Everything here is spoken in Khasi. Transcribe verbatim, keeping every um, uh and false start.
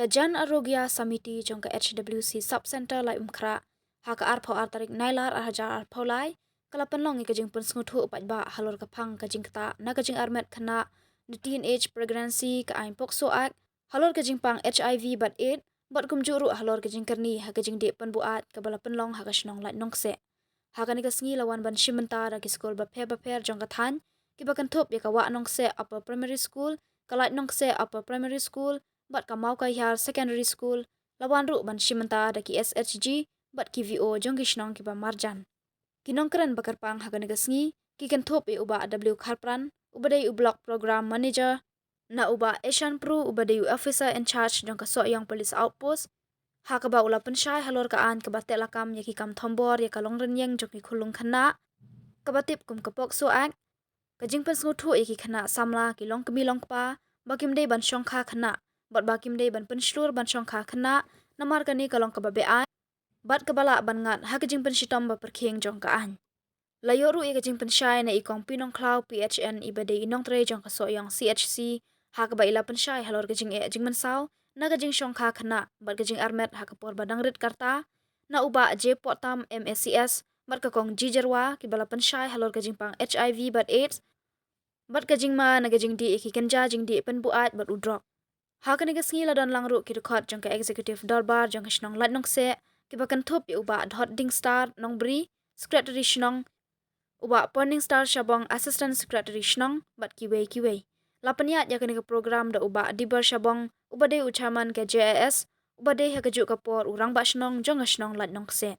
Jan Arogya Samiti jong ka H W C Sub Center Laitumkhrah, ha ka arphew ar tarik Nailar ar hajar arphew lai, ka la pynlong ïa ka jingpynsngewthuh paidbah halor ka phang ka jingktah na ka jingarmet khynnah, na teenage pregnancy, ka aiñ POCSO Act, halor ka jingpang H I V bad AIDS, bad kumjuh ruh halor ka jingkyrni ha ka jingdih pynbuaid kaba la pynlong ha ka shnong Laitnongseh. Ha kane ka sngi la wan ban shim bynta da ki skul bapher bapher jong ka thaiñ, kiba kynthup ïa ka Wah Nongseh Upper Primary School, ka Laitnongseh Upper Primary School, bad ka Mawkaihiar Secondary School, la wan ruh ban shim bynta da ki S H G bad ki V O jong ki shnong kiba marjan. Ki nongkren ba kyrpang ha kane ka sngi ki kynthup ïa u Bah W Kharpran, uba dei u Block Program Manager, na u Bah Eshan Pru, uba dei u Officer in Charge jong ka Sohiong Police Outpost, ha kaba u la pynshai halor ka aiñ kaba teh lakam ïa ki kam thombor ïa ka longrynïeng jong ki khunlung khynnah, kaba tip kum ka POCSO Act, ka jingpynsngewthuh ïa ki khynnah samla ki longkmie longkpa ba kim dei ban shongkha khynnah, bad ba kim dei ban pynshlur ban shongkha khynnah, namar kane ka long kaba beaiñ bad kaba lah ban ngat ha ka jingpynshitom ba pyrkhing jong ka aiñ. La ïoh ruh ïa ka jingpynshai na i Kong Pinongkhlaw P H N, iba dei i nongtrei jong ka Sohiong C H C, ha kaba i la pynshai halor ka jingeh jingmynsaw na ka jingshongkha khynnah bad ka jingarmet ha ka por ba dang rit ka rta, na u Bah J Pohtam, M A C S, bad ka Kong G Jyrwa, kiba la pynshai halor ka jingpang H I V bad AIDS, bad ka jingma na ka jingdih ïa ki kynja jingdih pynbuaid bad u drok. Ha kane ka sngi la don lang ruh ki dkhot jong ka Executive Dorbar jong ka shnong Laitnongseh, kiba kynthup ïa u Bah Dhot Dingstar Nongbri, Secretary shnong, u Bah Porningstar Shabong, Assistant Secretary shnong, bad kiwei kiwei. La pynïaid ïa kane ka program da u Bah Dibar Shabong, uba dei u Chairman ka J A S, uba dei ha kajuh ka por u Rangbah Shnong jong ka shnong Laitnongseh.